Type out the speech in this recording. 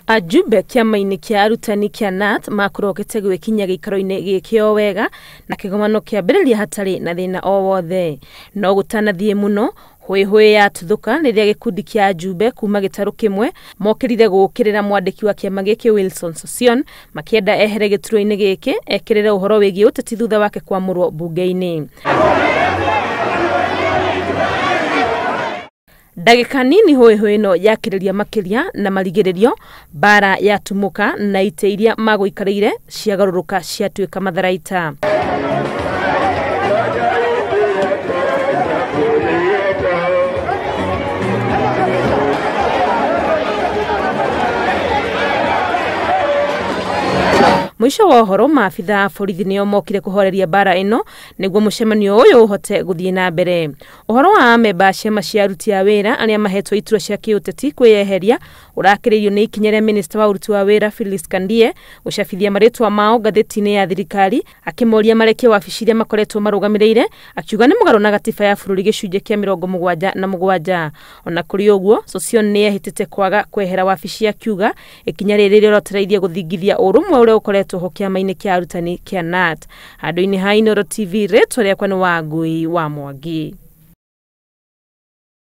Ajumbe kĩama-inĩ kĩa arutani kĩa KNUT makorokete gwĩkinyia gĩikaro-inĩ gĩkĩ o wega na kĩgomano kĩambĩrĩria hatarĩ na thĩna o wothe. No gũtanathiĩ mũno hũĩhũĩ yatuthũka rĩrĩa gĩkundi kĩa ajumbe kuma gĩtarũ kĩmwe mokĩrire gũũkĩrĩra mwandĩki wa kĩama gĩkĩ Wilson Sossion makĩenda ehere gĩturwa-inĩ gĩkĩ ekĩrĩre ũhoro wĩgiĩ ũteti thutha wake kwamũrwo mbunge-inĩ. Ndagĩka nini hũĩhũĩ ĩno yakĩrĩria makĩria na marigĩrĩrio mbara yatumũka na itĩ iria magũikarĩire ciagarũrũka ciatuĩka matharaita. Mũico wa ũhoro maabitha a borithi nĩo mokire kũhoreria mbara ĩno nĩguo mũcemanio ũyũ ũhote gũthiĩ na mbere. Ũhoro wa amemba a ciama cia aruti a wĩra arĩa mahetwo iturwa cia kĩũteti kwĩyeheria ũrakĩrĩirio nĩ ikinya rĩa minista wa ũruti wa wĩra Phyllis Kandie gũcabithia marĩtwa mao ngathĩti-inĩ ya thirikari akĩmoria marekie wabici iria makoretwo marũgamĩrĩire akiuga nĩ mũgarũ na gatiba ya bũrũri gĩcunjĩ kĩa 77. Ona kũrĩ ũguo Sossion nĩ ehĩtĩte kwaga kwehera wabici akiuga ikinya rĩrĩ rĩorotereirie gũthingithia ũrũmwe ũrĩa ũkoretwo ho kĩama-inĩ kĩa arutani kĩa KNUT. Handũ-inĩ ha Inooro TV rĩtwa rĩakwa nĩ Wangui wa Mwangi.